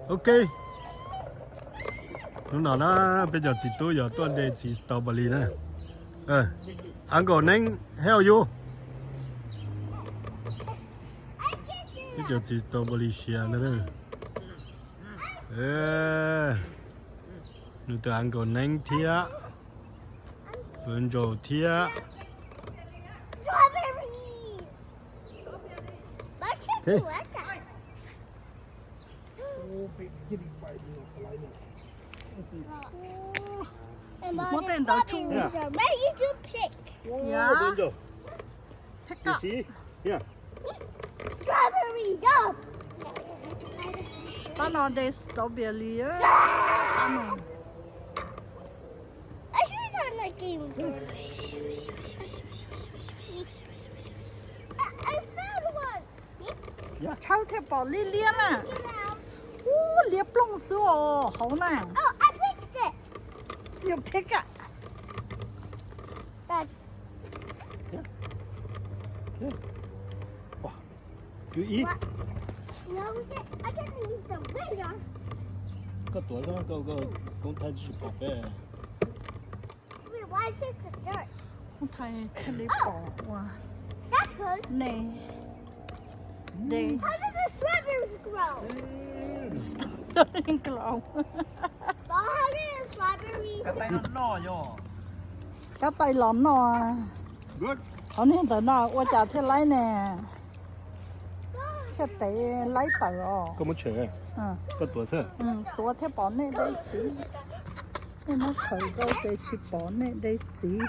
Ok, hnub no na peb cov txiv tub yuav tuaj de txiv strawberry na. Uncle Neeb help you. Peb cov txiv strawberry siav ntag. Nws tus uncle Neeb thiab, Virgil thiab. Muab tej ntawd tsoo. Pab no de strawberry. Pab no. Tshawb thiaj pom liab liab na. Ub, liab ploog xwb os hauv na. You pick up. You eat? Koj tuav, koj, koj, koj thaij tsis pom peb. Koj thaij thiaj li pom ua ne. De. Kab tais los noj. Qhov niag ntawm no ua cas thiaj laib ne? Thiaj tev laib tawm os. Tuav thiaj pom nej deb txiv. Nej muab khaws rau ces tsis pom nej deb txiv.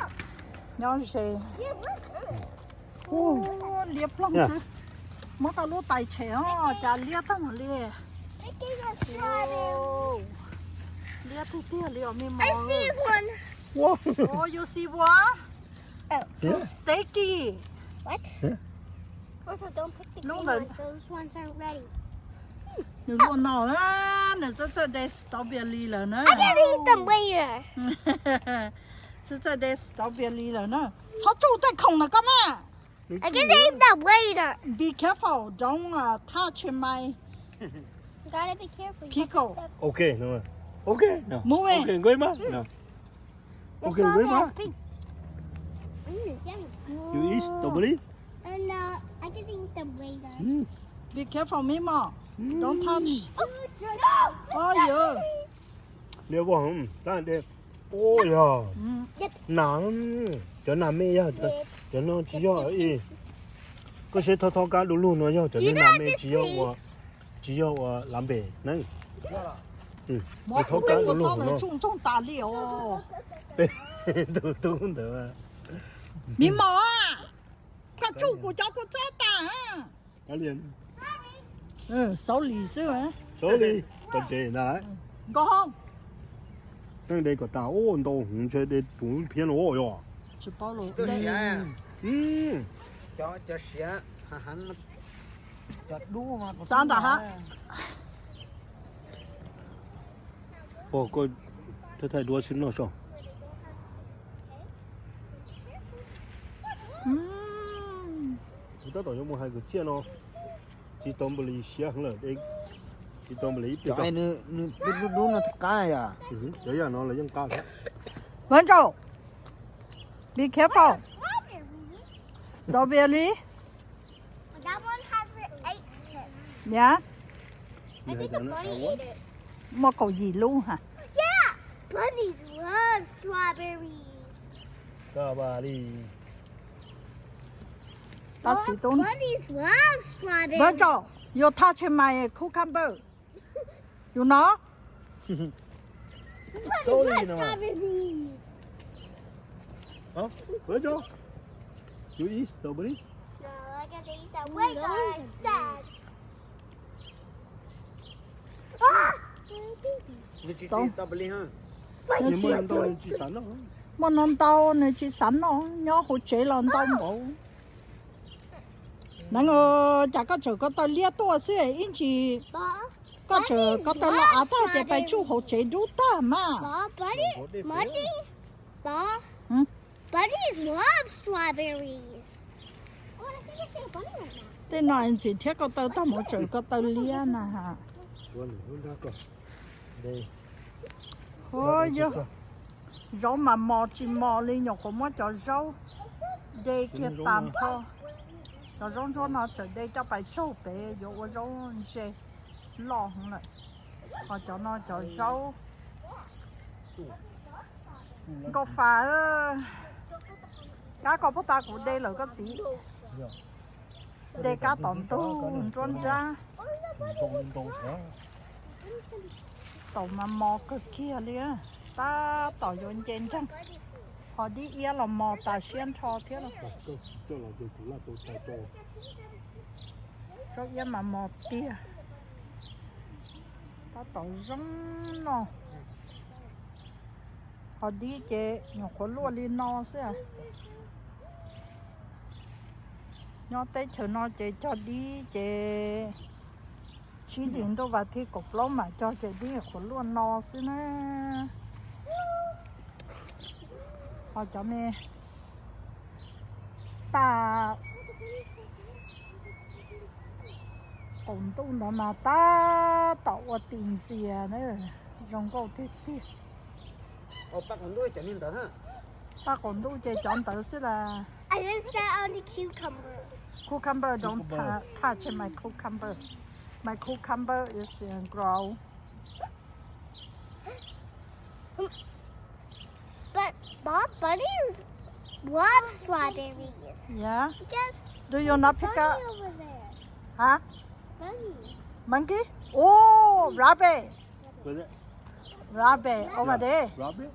Nyob ze. Liab ploog xwb. Muab koj lub tais tshem os, cas liab tag mus li. Liab tiag tiag li os me mos. Oh, you see one? Too sticky. Lub ntawd nws luaj no na, nws txawj txawj de strawberry lawm na. Txawj txawj de strawberry lawm na. Txhob tsuj tej khoom na koj na. Be careful, don't uh, touch my pickle. Okay, no. Okay, no. Move it. Okay, going back. No. Okay, going back. You eat strawberry? Be careful, me mos. Don't touch. Oj yog. Liab vog, tab de. Ua yog. Nas, cov nas me yog, cov no tsis yog ib. Koj saib thob thob kab du lug no yog cov nas me, tsis yog ua, tsis yog ua lav npes neeb. Thob kab du lug no. Tsuj ntsoog tas li os. Tus tub ntawd. Me mos, koj tsuj kuv cov kua txob tas. Xauv li xwb. Xauv li, kom tsev ntag. Nkauj hoob. Teej de kom tas, ntau hwv ntshe de tus phiab no yog. Tsis paub los. Txav nram hab. Koj thaij duab xwb noj so. Kuv tab tom yuav mus hais kwv txhiaj no, txiv strawberry siav heev lawm, txiv strawberry ib pliag. Dub dub no qab yom. Cov yam no los yeej qab thiab. Virgil, be careful. Strawberry. Yog. Muaj kaum yim lub ha. Bunnies love strawberries. Strawberry. Tab sis tub. Bunnies love strawberries. Virgil, you touch my cucumber. You know? Bunnies love strawberries. Huh? Virgil, you eat strawberry? No, I gotta eat the way I said. Muaj no ntau nws tsis xav noj, nyob hauv tsev los ntau npaum. Neeb, cas koj tseem ko taw liab tuaj xwb ib ntsis, koj tseem ko taw los av tag ces pais tsuj hauv tsev dub tag mas. Tej no ntxim thiab ko taw tag mus tseem ko taw liab na has. Ua yog zaub mas mos tsis mos li, nyuam qhuav muab cov zaub de kiag tas nrho. Cov zaub ntsuab no tseem de coj pais tsaug pem yuav ua zaub ntse loj heev lawm. Ho cov no cov zaub nkauj fa. Kab koj puag ta kuv de lawm koj txiv. De kab tom ntug nruab nrab. Taum mas mos kawg kiag li, tab tom yuav nce nreeg. Ho dib iab los mos tas siab nrho thiab. Zaub iab mas mos tiag. Tab tom zoo no. Ho dib ces nyuam qhuav luaj li no xwb. Nyob teb chaws no ces cog dib ces tsib hlis ntuj vas thib kaum plaub mam cog ces dib nyuam qhuav luaj no xwb na. Ho cov me paj qaum ntuj ntawd mas tab tom ua tis ntxias na, zoo nkauj tiag tiag. Paj qaum ntuj ces cov ntawd xwb las. Cucumber, don't touch my cucumber. My cucumber is grow. But Bob, Bunny loves strawberries. Yeah. Do you not pick up? Huh? Bunny. Monkey? Oh, rabbit. Rabbit over there. Rabbit?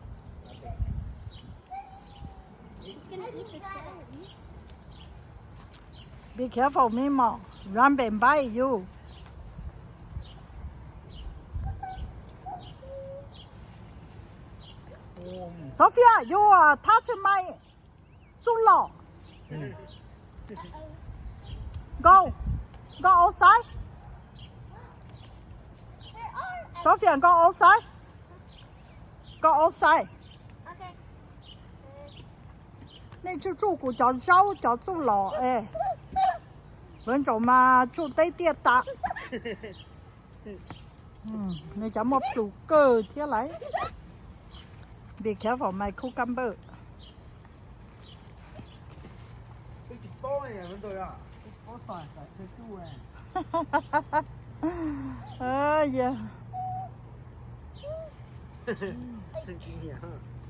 Be careful, Mimo. Rabbit bite you. Sophia, you are touching my txuj lom. Go, go outside. Sophia, go outside. Go outside. Nej tsuj tsuj kuv cov zaub cov txuj lom es. Lawv ntsaum mas tsuj teb tiaj tas. Nws cov muaj plus kawg thiab lauj. Be careful my cucumber.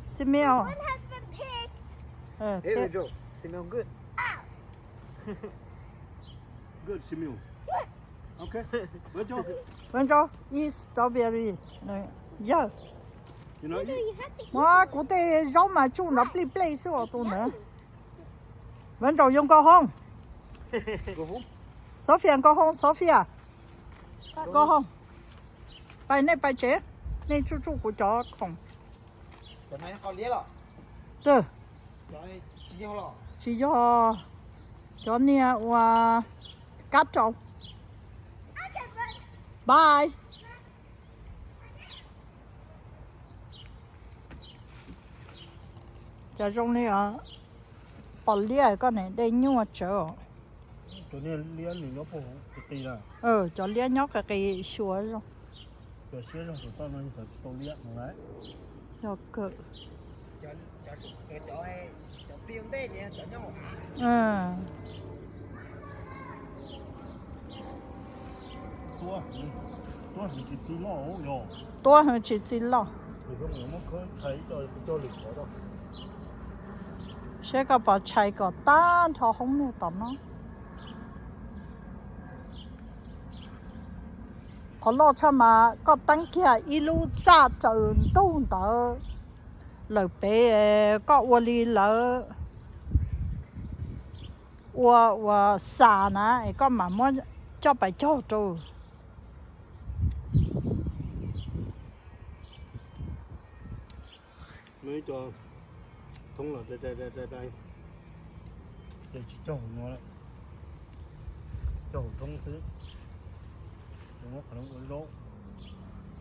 Smell. Smell good. Good smell. Okay. Vaj Ntsaug, eat strawberry. Yawg, muab kuv tej zaub mas tsuj nrov plij plej xwb os tus ntawd. Vaj Ntsaug, you go home. Sophia, go home, Sophia. Go home. Pais, nej pais tsev, nej tsuj tsuj kuv cov khoom. Twb tsis yog cov niag ua kab rau. Bye. Cov zoo li os, pom liab koj niam dej nyuaj tsawv os. Cov liab nyob qis qis xyuas zoo. Yog kawm. Tuab heev tsis txi loj. Seb koj pom tshais kom tag nrho hoob niag tom no. Qhov loj tshaj mas koj teeb kiag ib lub txaj raws ntug ntawd lawm pem, koj ua li lawv ua ua xas na es koj mam muab coj pais cog rau. Muaj ib co thoob los dai dai dai dai, ces tsis cog hauv no lawm, cog hauv thoob xwb. Muab qhov no ua zaub,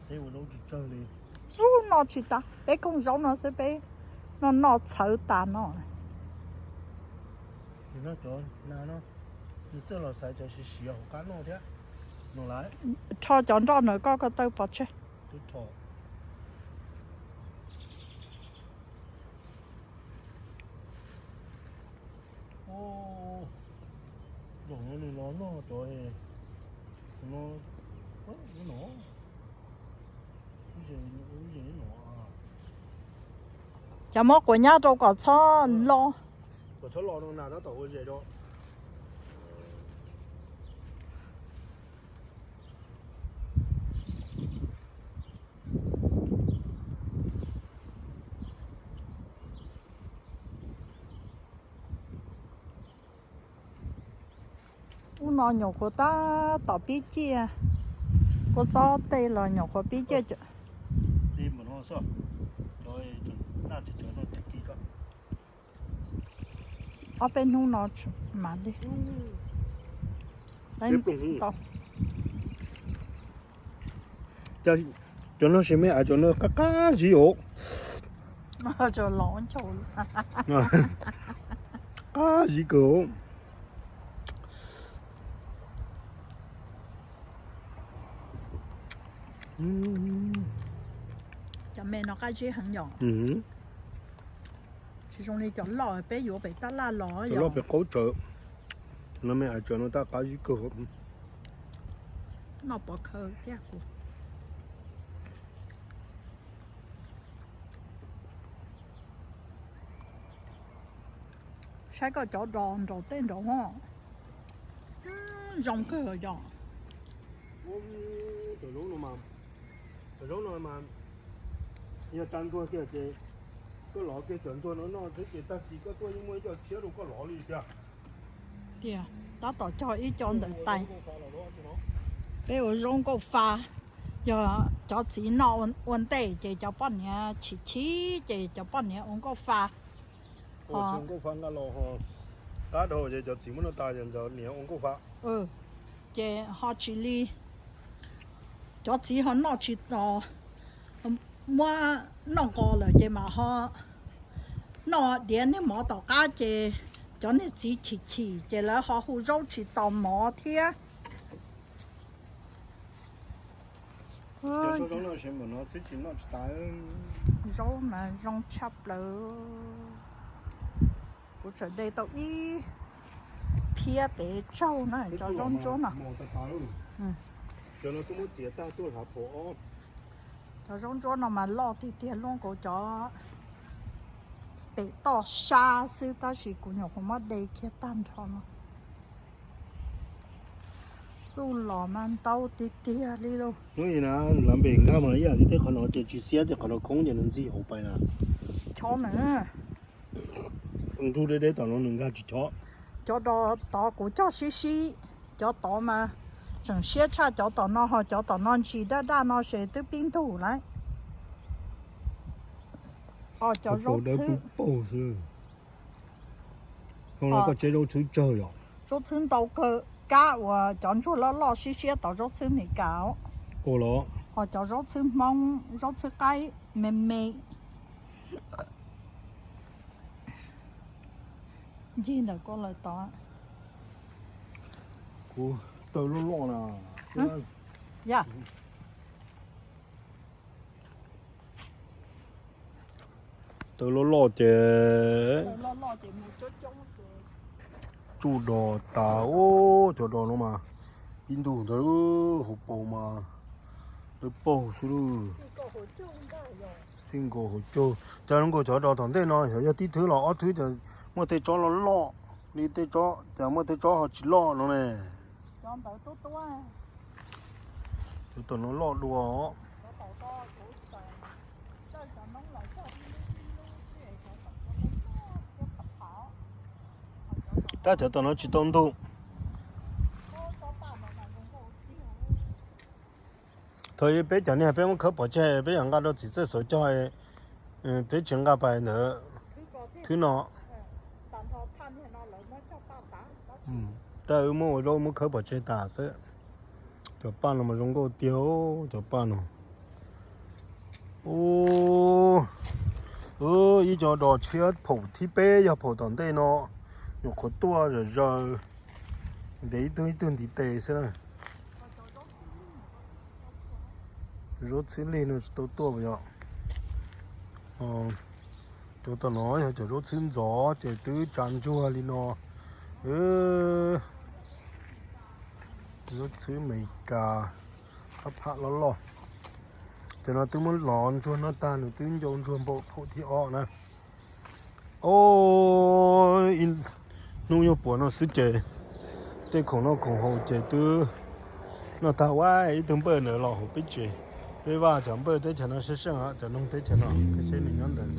peb ua zaub tsis tsawg li. Ub, no tsis tas, peb koog zaub no xwb, peb no noj txhawv tas no. Nws noj cov na no, nws txawj los xaiv cov siav siav hauv qab noj thiab. Rho cov nroj ntawm koj ko taw pov tseg. Cov muab quav nyab rau kom txhob lo. Ub no nyuam qhuav tab tom pib ciaj, kua txob tej los nyuam qhuav pib ciaj. Ob peb hnub no mam li. Cov no se me a, cov no qab qab zib os. Qab zib kawg. Cov me no qab zib heev yom. Tsis zoo li cov loj peb yuav pem tab laj los, cov loj pem qaub tsawv. No me a, cov no tab qab zib kawg. Noj pov khaws thiab kuv. Saib koj cov dos nraum tej nraud, zoo kawg yom. Cov zaub no mas, cov zaub no mas yog tsa ntsuag kiag ces koj lov kiag cov ntsuag no noj xwb ces tag kis koj tuaj yeej muaj ib co tshiab rau koj lov li tiag. Tiag, tab tom cog ib co ntawm tais. Peb ua zaub nkauj fa, yog cov txiv noj ua ntej ces cov poj niam chim chim ces cov poj niam ua nkauj fa. Nkauj fa nqa los ho qab dhau ces cov txiv muab noj tas, cov niam ua nkauj fa. Ces ho tsis li, cov txiv ho noj tsis tos, muab noj nqos lawm ces mam ho noj diav niag mov tom qab ces cov niag txiv chim chim ces lawv ho hu zaub tsis tos mov thiab. Zaub mas zoo tshaj plaws. Kuv tseem de tau ib phiab pem tsaug na, cov zaub ntsuab no. Cov zaub ntsuab no mas loj tiag tiag, luaj nkaus cov pem toj sab xwb, tab sis kuv nyuam qhuav muab de kiag tag nrho no. Txuj los mas ntau tiag tiag li lauj. Hnub i na, lawv npem nkag mas ib yam li tej qhov no ces tsis xiab ces qhov no khoob ces nws ntxig hauv pais na. Chov na. Ntug deb deb tom no nws nkag tsis chov. Cov dos tod kuv cog sib sib, cov tod mas tseem siab tshaj cov tom no, ho cov tom no ntsis daj daj no ces twb pib ntug lawm. Os, cov zaub txhwb paug xwb. Koj tsev zaub txhwb tsawg yom? Zaub txhwb ntau kawg, kab uas cov ntsuag loj loj sib siab tod zaub txhwb Meskas os. Ho cov zaub txhwb Hmoob, zaub txhwb qaib me me. Ncig ntawm koj lawm tod. Kuv taw loj loj na. Ya. Taw loj loj ces tsuj dos tas. Ub, cov dos no mas ib ntus ntawd hauv paus mas lawv paug xwb lauj. Txij nkaus hauv caug, cas zoo nkaus cov dos tom ntej no yog tib thwb los ob thwb, muaj tej tsob loj loj li tej tsob, cas muaj tej tsob ho tsis loj no ne. Cov tom no loj dua. Tab cov tom no tsis tau ntug. Thaum peb cov niag peb muab khawb pov tseg, peb yog nqa rau txiv txawj xauv cog, peb tsis nqa pais ntawd. Thwb no, tab wb muab ua zaub muab khawb pov tseg tas xwb. Cov paj no mas zoo nkauj tiag, cov paj no. Ub, ib co dos tshiab phaum thib peb yog phaum tom ntej no, nyuam qhuav tuaj zom zaws, ntev ib tug ib tug ntiv tes xwb na. Zaub txhwb lig no tsis tau tuaj yom. Cov tom no yog cov zaub txhwb ntxov ces twb tsa ntsuag li no. Zaub txhwb Amelikas, phab phab loj loj. Cov no twb muab lov ntsuag no tag, nws twb ncau ntsuag npaum phaum thib ob na. Ib hnub nyob puav no xwb ces tej khoom noj khoom haus ces twb noj tag ua ib tug npawj ntawd los hauv peb tsev. Peb vaj cov npawj teb chaws no sab seej, cov noog teb chaws no, koj saib nws nyob ntawd.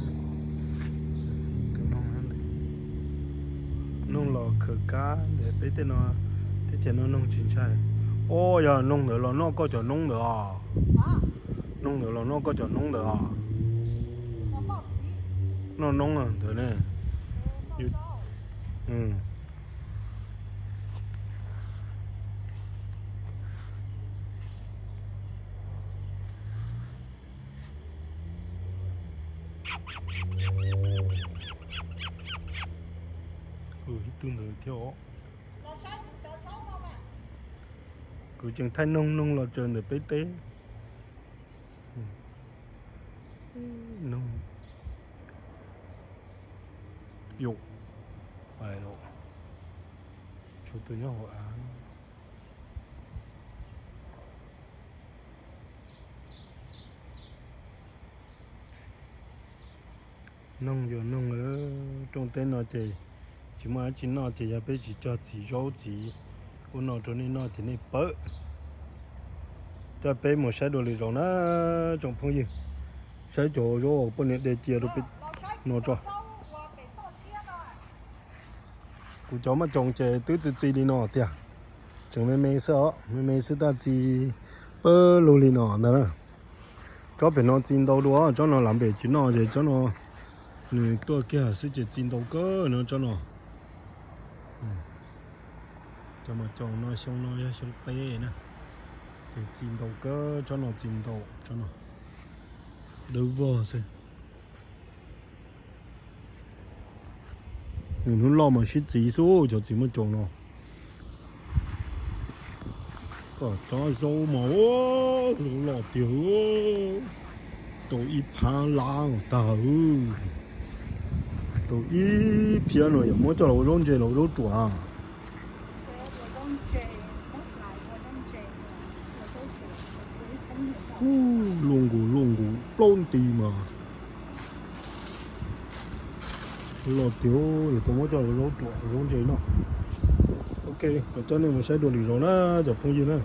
Noog los khaws kab ntawm peb tej no, teb chaws no noog tsis ntshai. Ua yog noog ntawd los noj koj cov noob ntawd os. Noog ntawd los noj koj cov noob ntawd os. Noj noob ntawd ne. Ib tug ntawd thiab os. Kuv tseem thaij noog noog los tsaws ntawm peb teb. Noog. Yus, pais lawm. Tshuav tus nyob hauv av. Noog yog noog, rooj teb no ces tsis muaj dab tsi noj ces yog peb tsis cog txiv zaub txiv ub no rau nej noj ces nej pawm. Coj peb mus saib dua lwm zaus na tsoom phooj ywg. Saib cov zaub poj niam de cia rau peb no tso. Kuv cov maj coom ces twb txi txiv li no tiag. Tseem me me xwb os, me me xwb tab txi pawg lug li no ntag na. Tsob pem no txi ntau dua, tsob no lav npem tsis noj ces tsob no nws tuaj kiag xwb ces txi ntau kawg no tsob no. Cov maj coom no xyoo no yog xyoo peb na, ces txi ntau kawg, tsob no txi ntau, tsob no dawb vog xwb. Hnub loj mas sib txiv xwb cov txiv maj coom no. Kom tsob zaub mas zaub loj tiag, tau ib phab lab tag. Tau ib phiab no yog muab coj los ua zaub ntse los ua zaub ruam. Luaj nkus luaj nkus plaub nti mas loj tiag, yuav tau muab coj los ua zaub ruam zaub ntse no. Ok, kuv coj nej mus saib dua lwm zaus na cov phooj ywg na.